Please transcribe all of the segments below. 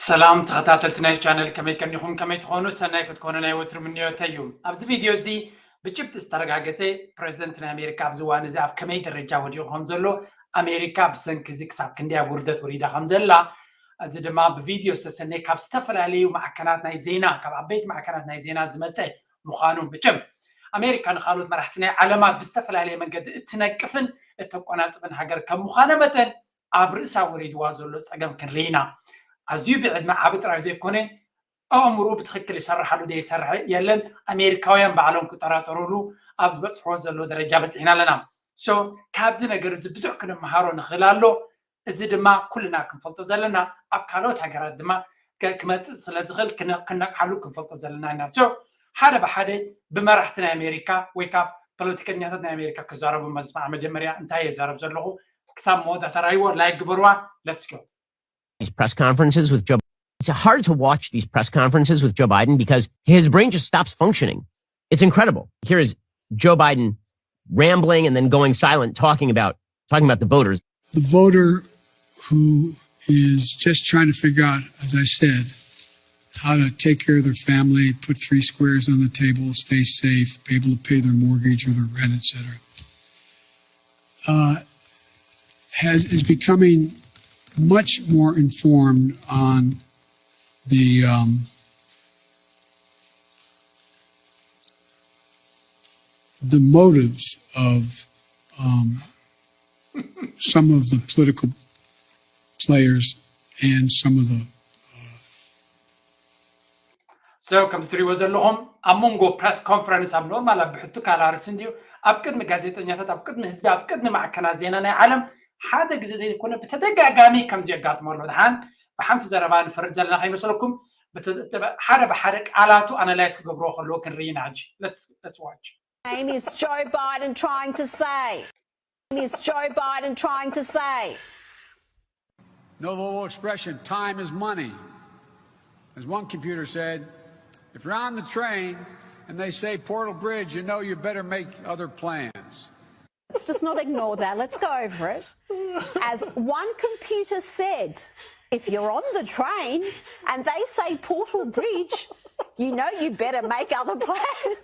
ሰላም ተኸታተልቲ ናይ ቻነል፣ ከመይ ቀኒኹም? ከመይ ትኾኑ? ሰናይ ክትኮኑ ናይ ወትሩ ምንዮተይ እዩ። ኣብዚ ቪድዮ እዚ ብጭብጢ ዝተረጋገጸ ፕረዚደንት ናይ ኣሜሪካ ኣብዚ እዋን እዚ ኣብ ከመይ ደረጃ ወዲቑ ከም ዘሎ፣ ኣሜሪካ ብሰንኪ እዚ ክሳብ ክንደይ ኣብ ውርደት ወሪዳ ከም ዘላ፣ እዚ ድማ ብቪድዮ ዝተሰነየ ካብ ዝተፈላለዩ ማዕከናት ናይ ዜና፣ ካብ ዓበይቲ ማዕከናት ናይ ዜና ዝመጸ ምዃኑ፣ ብጭም ኣሜሪካ ንኻልኦት መራሕቲ ናይ ዓለማት ብዝተፈላለየ መንገዲ እትነቅፍን እተቆናጽብን ሃገር ከም ምዃነ መጠን፣ ኣብ ርእሳ ወሪድዋ ዘሎ ጸገም ክንርኢ ኢና። ኣዝዩ ብዕድመ ዓቢ ጥራይ ዘይኮነ፣ ኣእምሮኡ ብትኽክል ይሰርሓሉ ደይሰርሕ የለን። ኣሜሪካውያን ባዕሎም ክጠራጠሩሉ ኣብ ዝበጽሕዎ ዘሎ ደረጃ በጺሕና ኣለና። So ካብዚ ነገር እዚ ብዙሕ ክንመሃሮ ንኽእል ኣሎ። እዚ ድማ ኩልና ክንፈልጦ ዘለና፣ ኣብ ካልኦት ሃገራት ድማ ከ- ክመጽእ ስለ ዝኽእል ክነ- ክነቅሓሉ ክንፈልጦ ዘለና ኢና። So ሓደ ብሓደ ብመራሕቲ ናይ ኣሜሪካ ወይ ካብ ፖለቲከኛታት ናይ ኣሜሪካ ክዛረቡ መስማዕ። መጀመርያ እንታይ የዛረብ ዘለኹ ክሳብ መወዳእታ ራይዎ ላይክ ግበርዋ። Let's go። These press conferences with Joe. It's hard to watch these press conferences with Joe Biden because his brain just stops functioning. It's incredible. Here is Joe Biden rambling and then going silent, talking about talking about the voters. The voter who is just trying to figure out, as I said, how to take care of their family, put three squares on the table, stay safe, be able to pay their mortgage or their rent, et cetera, uh, has is becoming much more informed on the um, the motives of um, some of the political players and some of the So ከምዚ ትሪእዎ ዘለኹም ኣብ መንጎ ፕረስ ኮንፈረንስ ኣብ ኖርማል ኣብ ብሕቱ ካላርስ እንድዩ ኣብ ቅድሚ ጋዜጠኛታት ኣብ ቅድሚ ህዝቢ ኣብ ቅድሚ ማዕከናት ዜና ናይ ዓለም ሓደ ግዜ ዘይኮነ ብተደጋጋሚ ከምዚ የጋጥሞ ኣሎ። ድሓን ብሓንቲ ዘረባ ንፈርድ ዘለና ከይመስለኩም ሓደ ብሓደ ቃላቱ ኣናላይዝ ክገብርዎ ከለዎ ክንርኢ ኢና ሕጂ። Let's watch. Is Joe Biden trying to say? Is Joe Biden trying to say? Know the little expression, time is money. As one computer said, if you're on the train and they say Portal Bridge, you know you better make other plans. Let's just not ignore that. Let's go over it. As one computer said, if you're on the train and they say Portal Bridge, you know you better make other plans.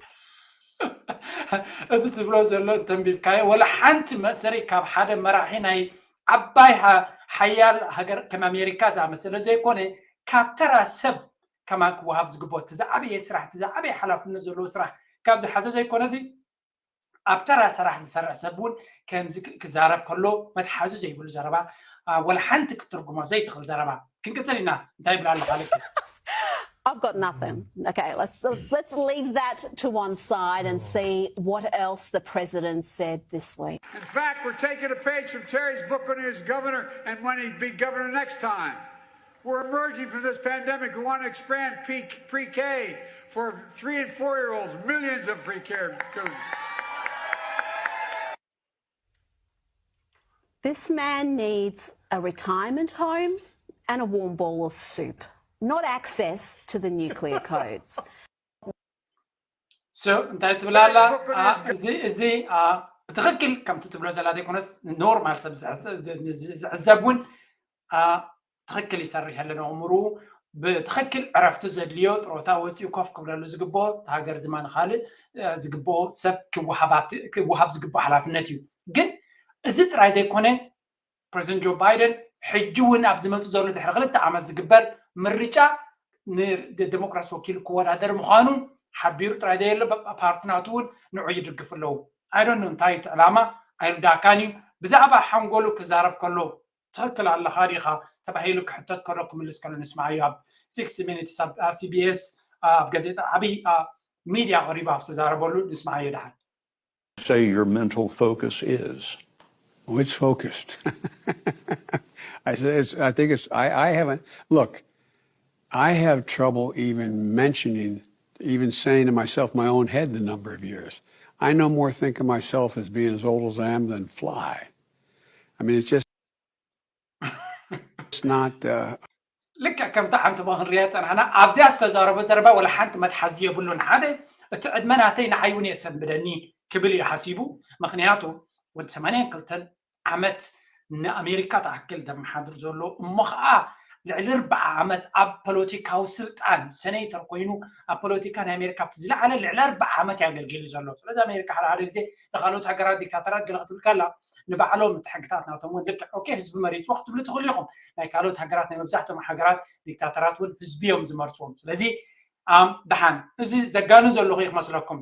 እዚ ትብሎ ዘሎ እንተንቢብካዮ ወላ ሓንቲ መእሰሪ ካብ ሓደ መራሒ ናይ ዓባይ ሓያል ሃገር ከም ኣሜሪካ ዝኣመሰለ ዘይኮነ ካብ ተራ ሰብ ከማን ክወሃብ ዝግብኦ እቲ ዝዓበየ ስራሕ እቲ ዝዓበየ ሓላፍነት ዘለዎ ስራሕ ካብ ዝሓዘ ዘይኮነ እዚ ኣብ ተራ ስራሕ ዝሰርሕ ሰብ እውን ከምዚ ክዛረብ ከሎ መትሓዚ ዘይብሉ ዘረባ ወላ ሓንቲ ክትርጉሞ ዘይትኽእል ዘረባ ክንቅፅል ኢና። እንታይ ይብል ኣሎ ካልእ? I've got nothing. Okay, let's, let's let's leave that to one side and see what else the president said this week. In fact, we're taking a page from Terry's book when he was governor and when he'd be governor next time. We're emerging from this pandemic. We want to expand pre K for three and four year olds, millions of pre K students. This man needs a retirement home and a warm bowl of soup, not access to the nuclear codes. So እንታይ ትብል ኣላ? እዚ እዚ ብትኽክል ከምቲ ትብሎ ዘላ ዘይኮነስ ኖርማል ሰብ ዝዕዘብ እውን ትኽክል ይሰርሕ ያለን ኣእምርኡ ብትኽክል ዕረፍቲ ዘድልዮ ጥሮታ ወፂኡ ኮፍ ክብለሉ ዝግብኦ ሃገር ድማ ንካልእ ዝግብኦ ሰብ ክወሃብ ዝግብኦ ሓላፍነት እዩ። ግን እዚ ጥራይ ዘይኮነ ፕረዚደንት ጆ ባይደን ሕጂ እውን ኣብ ዝመፁ ዘሎ ድሕሪ ክልተ ዓመት ዝግበር ምርጫ ንዴሞክራሲ ወኪሉ ክወዳደር ምዃኑ ሓቢሩ ጥራይ ዘየሎ ፓርቲ ናቱ እውን ንዑ ይድግፍ ኣለዉ። ኣይዶኖ እንታይ እቲ ዕላማ ኣይርዳእካን እዩ። ብዛዕባ ሓንጎሉ ክዛረብ ከሎ ትኽክል ኣለኻ ዲኻ ተባሂሉ ክሕተት ከሎ ክምልስ ከሎ ንስማዓዮ ኣብ ሲክስቲ ሚኒትስ ኣብ ሲቢኤስ ኣብ ጋዜጣ ዓብይ ሚድያ ቀሪቡ ኣብ ዝተዛረበሉ ንስማዓዮ ደሓን። Say your mental focus is? Oh, it's focused. I say it's, I think it's, I, I haven't, look, I have trouble even mentioning, even saying to myself, my own head, the number of years. I no more think of myself as being as old as I am than fly. I mean, it's just, it's not, uh, ልክዕ ከምቲ ሓንቲ ሞ ክንሪያ ጸናሕና ኣብዚኣ ዝተዛረቦ ዘረባ ወላ ሓንቲ መትሓዚ የብሉን። ሓደ እቲ ዕድመ ናተይ ንዓይ እውን የሰንብደኒ ክብል እዩ ሓሲቡ። ምክንያቱ ወዲ ሰማንያን ክልተን ዓመት ንኣሜሪካ ትኣክል ዘመሓድር ዘሎ እሞ ከዓ ልዕሊ ኣርባዓ ዓመት ኣብ ፖለቲካዊ ስልጣን ሰኔተር ኮይኑ ኣብ ፖለቲካ ናይ ኣሜሪካ ኣብቲ ዝለዓለ ልዕሊ ኣርባዓ ዓመት እዩ ኣገልጊሉ ዘሎ። ስለዚ ኣሜሪካ ሓደ ሓደ ግዜ ንካልኦት ሃገራት ዲክታተራት ገለ ክትብል ከላ ንባዕሎም እቲ ሕግታት ናቶም እውን ልክዕ ኦኬ ህዝቢ መሪፅዎ ክትብሉ ትኽእሉ ኢኹም። ናይ ካልኦት ሃገራት ናይ መብዛሕትኦም ሃገራት ዲክታተራት እውን ህዝቢ እዮም ዝመርፅዎም። ስለዚ ኣም ደሓን እዚ ዘጋንን ዘለኹ ይክመስለኩም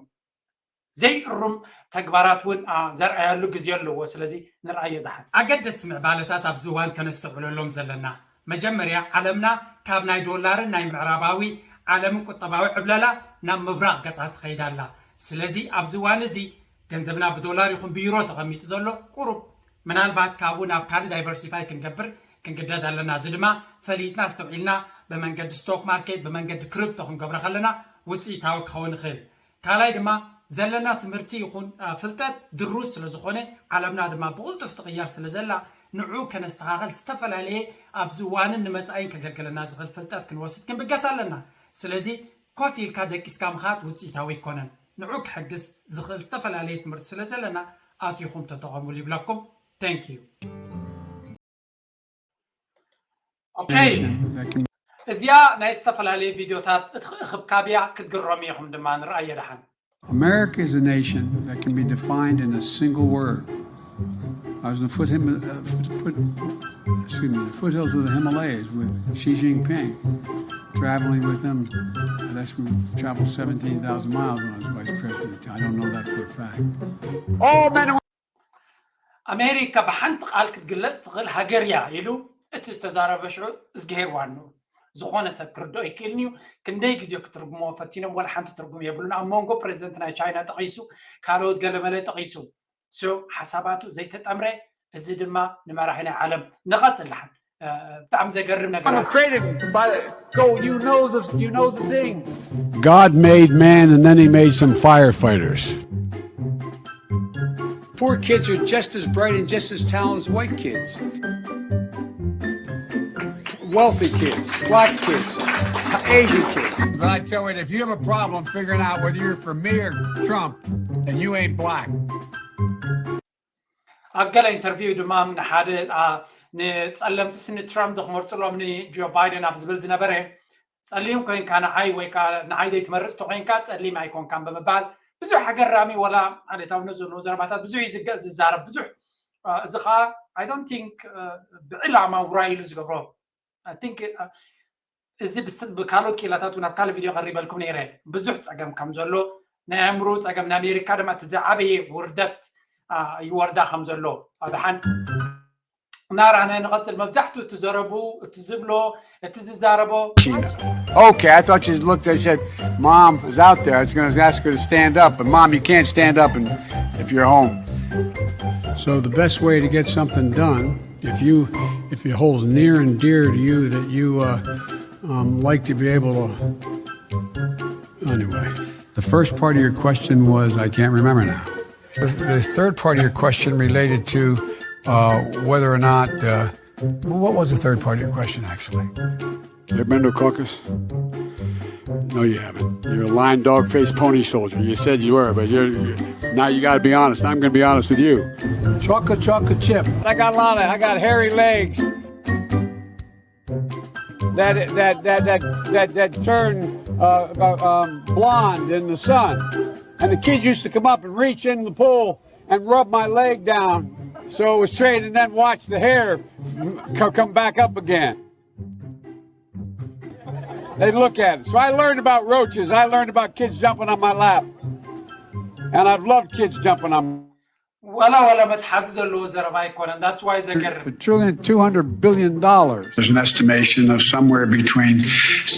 ዘይእሩም ተግባራት እውን ዘርኣያሉ ግዜ ኣለዎ። ስለዚ ንርኣዮ ደሓን። ኣገደስቲ ምዕባለታት ኣብዚ እዋን ከነስተውዕለሎም ዘለና መጀመርያ ዓለምና ካብ ናይ ዶላርን ናይ ምዕራባዊ ዓለምን ቁጠባዊ ዕብለላ ናብ ምብራቕ ገጻ ትኸይድ ኣላ። ስለዚ ኣብዚ እዋን እዚ ገንዘብና ብዶላር ይኹን ብዩሮ ተቐሚጡ ዘሎ ቁሩብ ምናልባት ካብኡ ናብ ካልእ ዳይቨርሲፋይ ክንገብር ክንግደድ ኣለና። እዚ ድማ ፈሊጥና ኣስተውዒልና ብመንገዲ ስቶክ ማርኬት ብመንገዲ ክሪፕቶ ክንገብሮ ከለና ውፅኢታዊ ክኸውን ይኽእል። ካልኣይ ድማ ዘለና ትምህርቲ ይኹን ፍልጠት ድሩዝ ስለ ዝኾነ ዓለምና ድማ ብቕልጡፍ ትቕየር ስለ ዘላ ንዑ ከነስተኻኸል ዝተፈላለየ ኣብዚ እዋንን ንመጻኢን ከገልግለና ዝኽእል ፍልጠት ክንወስድ ክንብገስ ኣለና። ስለዚ ኮፍ ኢልካ ደቂስካ ምኻድ ውፅኢታዊ ኣይኮነን። ንዑ ክሕግዝ ዝኽእል ዝተፈላለየ ትምህርቲ ስለ ዘለና ኣቲኹም ተጠቐሙሉ ይብለኩም። Thank you። ኦኬ እዚኣ ናይ ዝተፈላለዩ ቪድዮታት እቲ ክእክብካብ እያ ክትግረሙ ኢኹም ድማ ንርኣዮ ደሓን። America is a nation that can be defined in a single word. I was in the foot, uh, foot, foot, excuse me, the foothills of the Himalayas with Xi Jinping, traveling with him. That's we traveled seventeen thousand miles when I was vice president. I don't know that for a fact. All men and ኣሜሪካ ብሓንቲ ቃል ክትግለፅ ትኽእል ሃገር እያ ኢሉ እቲ ዝተዛረበ ሽዑ እዝግሄር ዋንኡ ዝኾነ ሰብ ክርድኦ ይክእልኒ እዩ። ክንደይ ግዜ ክትርጉሞ ፈቲኖም ወላ ሓንቲ ትርጉም የብሉን። ኣብ መንጎ ፕሬዚደንት ናይ ቻይና ጠቒሱ ካልኦት ገለመለ ጠቒሱ ሓሳባቱ ዘይተጠምረ እዚ ድማ ንመራሒ ናይ ዓለም ንቐፅል ደሓን ብጣዕሚ ዘገርም ነገር I'm a creative by go you know the you know the thing. God made man and then he made some firefighters. Poor kids are just as bright and just as talented as white kids. Wealthy kids, black kids, Asian kids. But I tell you, if you have a problem figuring out whether you're for me or Trump, then you ain't black. ኣብ ገለ ኢንተርቪው ድማ ንሓደ ንፀለምቲ ስኒ ትራምፕ ዝክመርፅሎም ንጆ ባይደን ኣብ ዝብል ዝነበረ ጸሊም ኮይንካ ንዓይ ወይ ከዓ ንዓይ ዘይትመርፅ ተኮይንካ ጸሊም ኣይኮንካን ብምባል ብዙሕ ኣገራሚ ወላ ዓሌታውነት ዘለዎ ዘረባታት ብዙሕ ይዝገ ዝዛረብ ብዙሕ እዚ ከዓ I don't think ብዕላማ ውራይ ኢሉ ዝገብሮ I think እዚ ብካልኦት ክኢላታት እውን ኣብ ካልእ ቪድዮ ቀሪበልኩም ነይረ ብዙሕ ፀገም ከም ዘሎ ናይ ኣእምሮ ፀገም ንኣሜሪካ ድማ እቲ ዝዓበየ ውርደት ይወርዳ ከም ዘሎ ኣድሓን እናራህና ንቐፅል መብዛሕትኡ እቲ ዘረቡ እቲ ዝብሎ እቲ ዝዛረቦ Okay, I thought you looked. I said, "Mom is out there. I was going to ask her to stand up, but Mom, you can't stand up and if you're home." So the best way to get something done, if you if it holds near and dear to you that you uh, um, like to be able to. Anyway, the first part of your question was I can't remember now. The, the third part of your question related to uh, whether or not. Uh, what was the third part of your question, actually? You ever been to a caucus? No, you haven't. You're a lying dog faced pony soldier. You said you were, but you're, you're now you got to be honest. I'm going to be honest with you. Chocolate, chocolate chip. I got a lot of, I got hairy legs. That that that that that that turn uh, uh, um, blonde in the sun, and the kids used to come up and reach in the pool and rub my leg down so it was straight, and then watch the hair come back up again. They look at it. So I learned about roaches. I learned about kids jumping on my lap, and I've loved kids jumping on. ወላ ወላ መትሓዚ ዘለዎ ዘረባ ኣይኮነን that's why ዘገርም A trillion, two hundred billion dollars. There's an estimation of somewhere between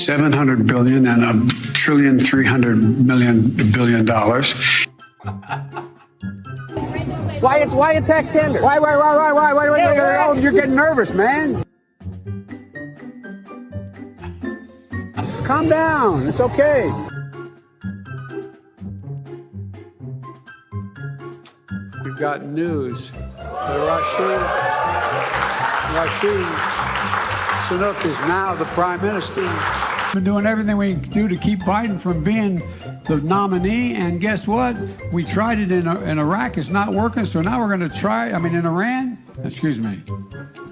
seven hundred billion and a trillion, three hundred million billion dollars. Why, why attack Sanders? Why, why, why, why, why, why, why, why, why, why, you're getting nervous, man. Calm down. It's okay. We've got news. Rashid, Rashid Sunak is now the prime minister. Been doing everything we can do to keep Biden from being the nominee. And guess what? We tried it in, in Iraq. It's not working. So now we're going to try, I mean, in Iran. Excuse me.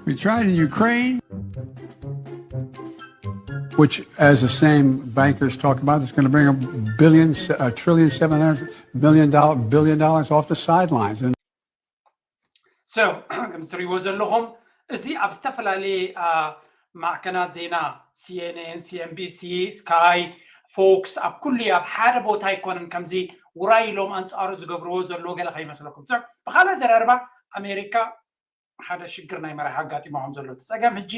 We tried in Ukraine. which, as the same bankers talk about, is going to bring a billion, a trillion seven hundred million dollar billion dollars off the sidelines. And So ከም እትሪእዎ ዘለኹም እዚ ኣብ ዝተፈላለየ ማዕከናት ዜና CNN፣ CNBC፣ Sky፣ Fox ኣብ ኩሉ ኣብ ሓደ ቦታ ኣይኮነን። ከምዚ ውራይ ኢሎም ኣንፃሩ ዝገብርዎ ዘለዎ ገለ ከይመስለኩም። ብካልእ ኣዘራርባ ኣሜሪካ ሓደ ሽግር ናይ መራሒ ኣጋጢሞ ከም ዘሎ እቲ ፀገም ሕጂ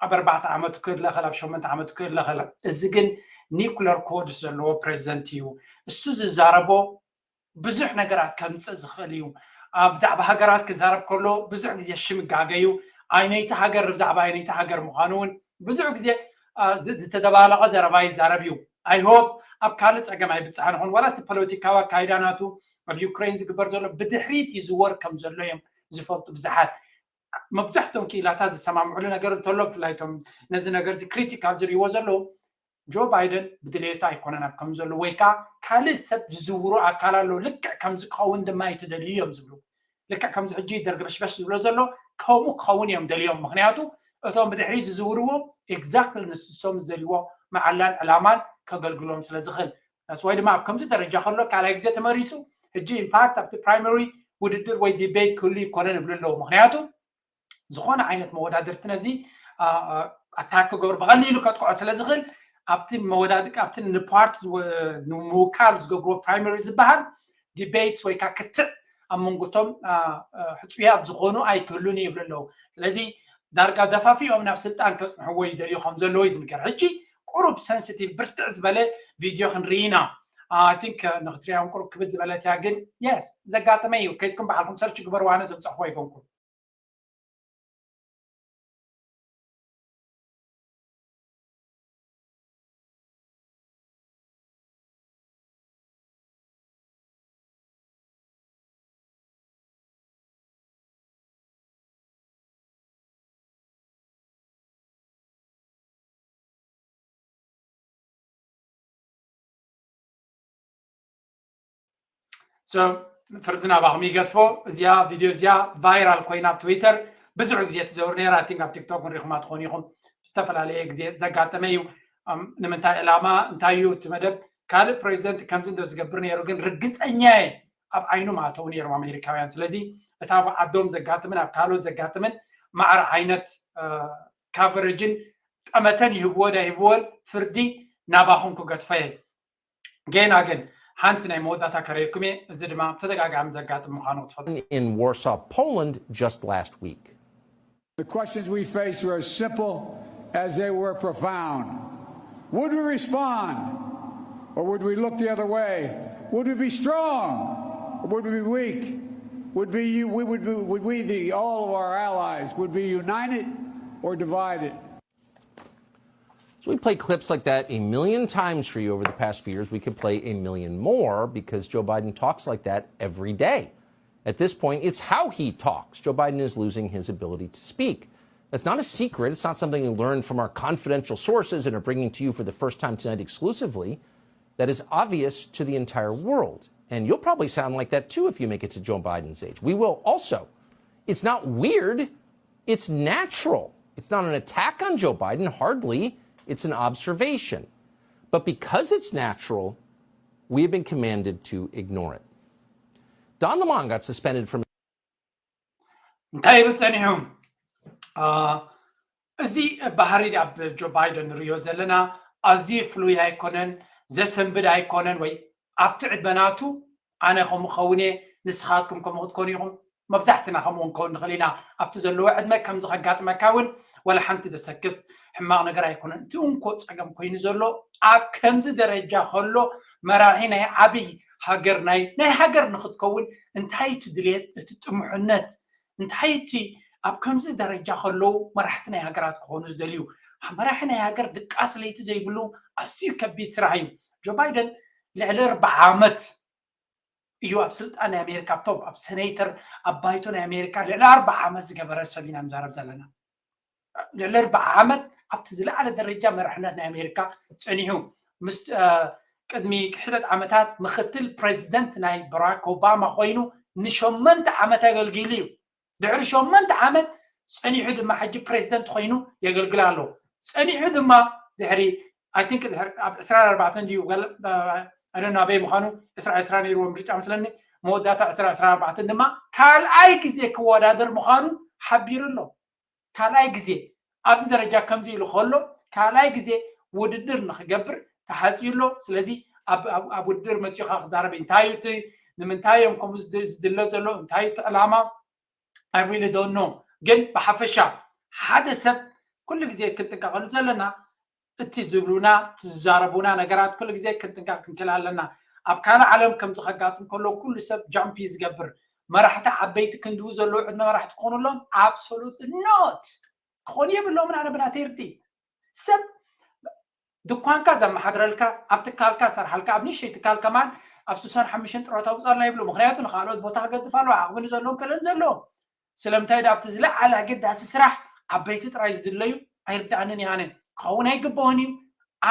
ኣብ ኣርባዕተ ዓመቱ ክእለኸል ኣብ ሸመንተ ዓመቱ ክእለኸል። እዚ ግን ኒኩለር ኮድስ ዘለዎ ፕሬዚደንት እዩ። እሱ ዝዛረቦ ብዙሕ ነገራት ከምፅእ ዝኽእል እዩ። ብዛዕባ ሃገራት ክዛረብ ከሎ ብዙሕ ግዜ ሽም ይጋገ እዩ። ኣይነይቲ ሃገር ብዛዕባ ኣይነይቲ ሃገር ምዃኑ እውን ብዙሕ ግዜ ዝተደባለቐ ዘረባ ይዛረብ እዩ። I hope ኣብ ካልእ ፀገም ኣይብፅሓን ይኾን ዋላ እቲ ፖለቲካዊ ኣካይዳ ናቱ ኣብ ዩክሬን ዝግበር ዘሎ ብድሕሪት ይዝወር ከም ዘሎ እዮም ዝፈልጡ ብዙሓት። መብዛሕትኦም ክኢላታት ዝሰማምዕሉ ነገር እንተሎ ብፍላይ እቶም ነዚ ነገር እዚ ክሪቲካል ዝርእይዎ ዘለዉ ጆ ባይደን ብድሌቱ ኣይኮነን ኣብ ከም ዘሎ ወይ ከዓ ካልእ ሰብ ዝዝውሩ ኣካል ኣሎ ልክዕ ከምዚ ክኸውን ድማ ኣይትደልዩ እዮም ዝብሉ። ልክዕ ከምዚ ሕጂ ደርጊ በሽበሽ ዝብሎ ዘሎ ከምኡ ክኸውን እዮም ደልዮም። ምክንያቱ እቶም ብድሕሪት ዝዝውርዎ ኤግዛክትሊ ንሶም ዝደልይዎ መዓላን ዕላማን ከገልግሎም ስለ ዝኽእል። That's why ድማ ኣብ ከምዚ ደረጃ ከሎ ካልኣይ ግዜ ተመሪፁ። ሕጂ ኢንፋክት ኣብቲ ፕራይመሪ ውድድር ወይ ዲቤት ክህሉ ይኮነን ይብሉ ኣለዉ። ምክንያቱ ዝኾነ ዓይነት መወዳድርቲ ነዚ ኣታክ ክገብሩ ብቐሊሉ ከጥቅዖ ስለ ዝኽእል ኣብቲ መወዳድቂ ኣብቲ ንፓርት ንምውካል ዝገብርዎ ፕራይመሪ ዝበሃል ዲቤትስ ወይ ከዓ ክትዕ ኣብ መንጎቶም ሕፁያት ዝኾኑ ኣይክህሉን ይብሉ ኣለዉ። ስለዚ ዳርጋ ደፋፊኦም ናብ ስልጣን ከፅንሕዎ ይደልዩ ከም ዘለዉ እዩ ዝንገር። ሕጂ ቁሩብ ሰንሲቲቭ ብርትዕ ዝበለ ቪድዮ ክንርኢ ኢና። I think ንክትሪኣውን ቁሩብ ክብድ ዝበለት እያ ግን የስ ዘጋጠመ እዩ። ከይድኩም ባዕልኩም ሰርች ግበሩ፣ ኣነ ዘምፀኽዎ ኣይኮንኩም። So ፍርዲ ናባኹም ይገድፎ። እዚኣ ቪድዮ እዚኣ ቫይራል ኮይና ኣብ ትዊተር ብዙሕ ግዜ ትዘውር ነራ። I think ኣብ ቲክቶክ ንሪኹማ ትኾኑ ኢኹም። ዝተፈላለየ ግዜ ዘጋጠመ እዩ። ንምንታይ ዕላማ እንታይ እዩ እቲ መደብ? ካልእ ፕሬዚደንት ከምዚ እንተዝገብር ነይሩ ግን ርግፀኛ እየ ኣብ ዓይኑ ማእተው ነይሮም ኣሜሪካውያን። ስለዚ እታ ኣብ ዓዶም ዘጋጥምን ኣብ ካልኦት ዘጋጥምን ማዕረ ዓይነት ካቨሬጅን ጠመተን ይህብዎ ዳ ይህብዎን ፍርዲ ናባኹም ክገድፈ እየ። ጌና ግን ሓንቲ ናይ መወዳእታ ከረየኩም እየ። እዚ ድማ ብተደጋጋሚ ዘጋጥም ምዃኑ ክትፈልጡ። In Warsaw, Poland just last week. The questions we face are as simple as they were profound. Would we respond or would we look the other way? Would we be strong or would we be weak? Would, be, we, would, be, would we, the, all of our allies, would be united or divided? So we play clips like that a million times for you over the past few years. We could play a million more because Joe Biden talks like that every day. At this point, it's how he talks. Joe Biden is losing his ability to speak. That's not a secret. It's not something we learned from our confidential sources and are bringing to you for the first time tonight exclusively. That is obvious to the entire world. And you'll probably sound like that too if you make it to Joe Biden's age. We will also. It's not weird. It's natural. It's not an attack on Joe Biden, hardly. It's an observation. But because it's natural, we have been commanded to ignore it. Don Lemon got suspended from እንታይ ይብል ጸኒሑ? እዚ ባህሪ ኣብ ጆ ባይደን ንሪኦ ዘለና ኣዝዩ ፍሉይ ኣይኮነን፣ ዘሰንብድ ኣይኮነን፣ ወይ ኣብቲ ዕድመ ናቱ ኣነ ከምኡ ክኸውን እየ፣ ንስኻትኩም ከምኡ ክትኮኑ ኢኹም፣ መብዛሕትና ከምኡ ክንከውን ንኽእል ኢና። ኣብቲ ዘለዎ ዕድመ ከምዚ ከጋጥመካ እውን ወላ ሓንቲ ዘሰክፍ ሕማቕ ነገር ኣይኮነን። እቲ እንኮ ጸገም ኮይኑ ዘሎ ኣብ ከምዚ ደረጃ ከሎ መራሒ ናይ ዓብይ ሃገር ናይ ናይ ሃገር ንክትከውን እንታይ እቲ ድልየት እቲ ጥሙሕነት እንታይ እቲ ኣብ ከምዚ ደረጃ ከለዉ መራሕቲ ናይ ሃገራት ክኾኑ ዝደልዩ መራሒ ናይ ሃገር ድቃስ ለይቲ ዘይብሉ ኣዝዩ ከቢድ ስራሕ እዩ። ጆ ባይደን ልዕሊ ኣርባዓ ዓመት እዩ ኣብ ስልጣን ናይ ኣሜሪካ ኣብ ቶፕ ኣብ ሴኔተር ኣብ ባይቶ ናይ ኣሜሪካ ልዕሊ ኣርባዓ ዓመት ዝገበረ ሰብ ኢና ንዛረብ ዘለና። ልዕሊ ኣርባዓ ዓመት ኣብቲ ዝለዓለ ደረጃ መራሕነት ናይ ኣሜሪካ ጸኒሑ ምስ ቅድሚ ሕተት ዓመታት ምክትል ፕሬዚደንት ናይ በራክ ኦባማ ኮይኑ ንሸመንተ ዓመት ኣገልጊሉ እዩ። ድሕሪ ሸመንተ ዓመት ጸኒሑ ድማ ሕጂ ፕሬዚደንት ኮይኑ የገልግል ኣሎ። ጸኒሑ ድማ ድሕሪ I think ድሕሪ ኣብ ዕስራን ኣርባዕተን ድዩ ኣበይ ምዃኑ ዕስራ ዕስራ ነይርዎ ምርጫ መስለኒ። መወዳእታ ዕስራ ዕስራ ኣርባዕተን ድማ ካልኣይ ግዜ ክወዳደር ምዃኑ ሓቢሩ ኣሎ። ካልኣይ ግዜ ኣብዚ ደረጃ ከምዚ ኢሉ ከሎ ካልኣይ ግዜ ውድድር ንክገብር ተሓፅዩ ኣሎ። ስለዚ ኣብ ውድድር መፂኡካ ክዛረብ እንታይ እዩ እቲ ንምንታይ እዮም ከምኡ ዝድለ ዘሎ እንታይ እቲ ዕላማ? I really don't know። ግን ብሓፈሻ ሓደ ሰብ ኩሉ ግዜ ክንጥንቀቀሉ ዘለና እቲ ዝብሉና ዝዛረቡና ነገራት ኩሉ ግዜ ክንጥንቀቅ ክንክእል ኣለና። ኣብ ካልእ ዓለም ከምዚ ከጋጥም ከሎ ኩሉ ሰብ ጃምፕ እዩ ዝገብር። መራሕቲ ዓበይቲ ክንድኡ ዘለዉ ዕድመ መራሕቲ ክኾኑሎም? Absolutely not። ክኾኑ የብሎምን። ኣነ ብናተይ ርድኢት ሰብ ድኳንካ ዘመሓድረልካ ኣብ ትካልካ ሰርሓልካ ኣብ ንእሽተይ ትካል ከማን ኣብ ስሳን ሓሙሽተን ጥሮታ ውፃልና ይብሉ። ምክንያቱ ንካልኦት ቦታ ክገድፍ ኣለዎ ዓቕሚ ንዘለዎም ክእለን ዘለዎም ስለምንታይ ዳ ኣብቲ ዝለዓለ ኣገዳሲ ስራሕ ዓበይቲ ጥራይ ዝድለዩ ኣይርድኣንን ይሃነ ክኸውን ኣይግበኦን እዩ።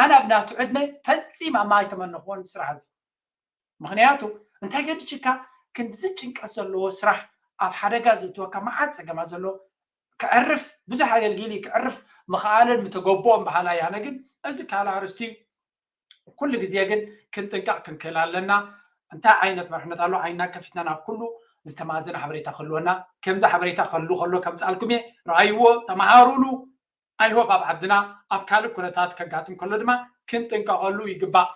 ኣነ ኣብ ናቱ ዕድመ ፈፂም ኣማ ኣይተመነኽዎን ስራሕ እዚ ምክንያቱ እንታይ ገድሽካ ክንድዚ ጭንቀት ዘለዎ ስራሕ ኣብ ሓደጋ ዘእትወካ መዓት ፀገማት ዘለዎ ክዕርፍ ብዙሕ ኣገልጊሊ ክዕርፍ ምኽኣልን ምተገቦም በሃላ ያነ ግን እዚ ካልእ ኣርስቲ ኩሉ ግዜ ግን ክንጥንቀቕ ክንክእል ኣለና። እንታይ ዓይነት መርሕነት ኣሎ ዓይንና ከፊትና ናብ ኩሉ ዝተማዘነ ሓበሬታ ክህልወና ከምዚ ሓበሬታ ክህሉ ከሎ ከምፅኣልኩም እየ። ረኣይዎ፣ ተመሃሩሉ። I hope ኣብ ዓድና ኣብ ካልእ ኩነታት ከጋጥም ከሎ ድማ ክንጥንቀቐሉ ይግባእ።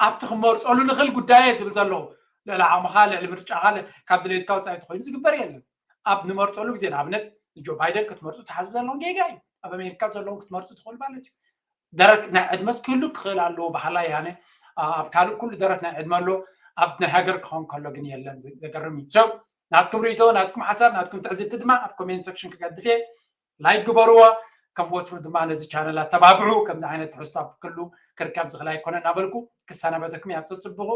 ኣብቲ ክመርፀሉ ንኽእል ጉዳይ እየ ዝብል ዘለኹ። ልዕሊ ዓቕምኻ ልዕሊ ምርጫኻ ካብ ድሌትካ ወፃኢ ተኮይኑ ዝግበር የለን። ኣብ ንመርፀሉ ግዜ ንኣብነት ንጆ ባይደን ክትመርፁ ትሓስቡ ዘለኹም ጌጋ እዩ። ኣብ ኣሜሪካ ዘለኹም ክትመርፁ ትኽእሉ ማለት እዩ። ደረት ናይ ዕድመስ ክህሉ ክኽእል ኣለዎ በሃላይ ኣነ ኣብ ካልእ ኩሉ ደረት ናይ ዕድመ ኣሎ። ኣብ ናይ ሃገር ክኸውን ከሎ ግን የለን። ዘገርም እዩ። So ናትኩም ርእይቶ ናትኩም ሓሳብ ናትኩም ትዕዝብቲ ድማ ኣብ ኮሜንት ሰክሽን ክገድፍ እየ። ላይክ ግበርዎ። ከም ወትሩ ድማ ነዚ ቻነል ኣተባብዑ። ከምዚ ዓይነት ትሕዝቶ ኣብ ኩሉ ክርከብ ዝኽእል ኣይኮነ እናበልኩ ክሰናበተኩም እየ። ኣብ ተፅብቑ።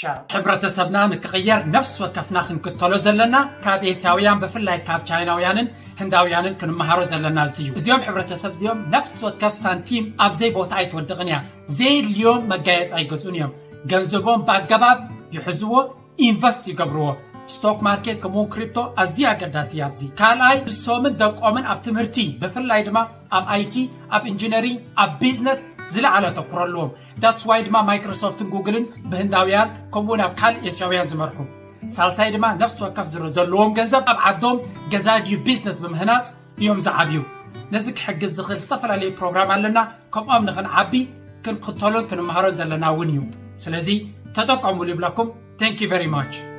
ቻው። ሕብረተሰብና ንክቕየር ነፍሲ ወከፍና ክንክተሎ ዘለና ካብ ኤስያውያን ብፍላይ ካብ ቻይናውያንን ህንዳውያንን ክንመሃሮ ዘለና እዚ እዩ። እዚኦም ሕብረተሰብ እዚኦም ነፍሲ ወከፍ ሳንቲም ኣብ ዘይ ቦታ ኣይትወድቕን እያ። ዘየድልዮም መጋየፂ ኣይገዝኡን እዮም። ገንዘቦም ብኣገባብ ይሕዝዎ፣ ኢንቨስት ይገብርዎ። ስቶክ ማርኬት ከምኡውን ክሪፕቶ ኣዝዩ ኣገዳሲ እዩ ኣብዚ። ካልኣይ ንሶምን ደቆምን ኣብ ትምህርቲ ብፍላይ ድማ ኣብ ኣይቲ ኣብ ኢንጂነሪንግ ኣብ ቢዝነስ ዝለዓለ ኣተኩሮ ኣለዎም። That's why ድማ ማይክሮሶፍትን ጉግልን ብህንዳውያን ከምኡውን ኣብ ካልእ ኤስያውያን ዝመርሑ። ሳልሳይ ድማ ነፍሲ ወከፍ ዝረ ዘለዎም ገንዘብ ኣብ ዓዶም ገዛ ድዩ ቢዝነስ ብምህናፅ እዮም ዝዓብዩ። ነዚ ክሕግዝ ዝኽእል ዝተፈላለዩ ፕሮግራም ኣለና። ከምኦም ንኽንዓቢ ክንክተሎን ክንመሃሮን ዘለና እውን እዩ። ስለዚ ተጠቀሙሉ ይብለኩም። Thank you very much።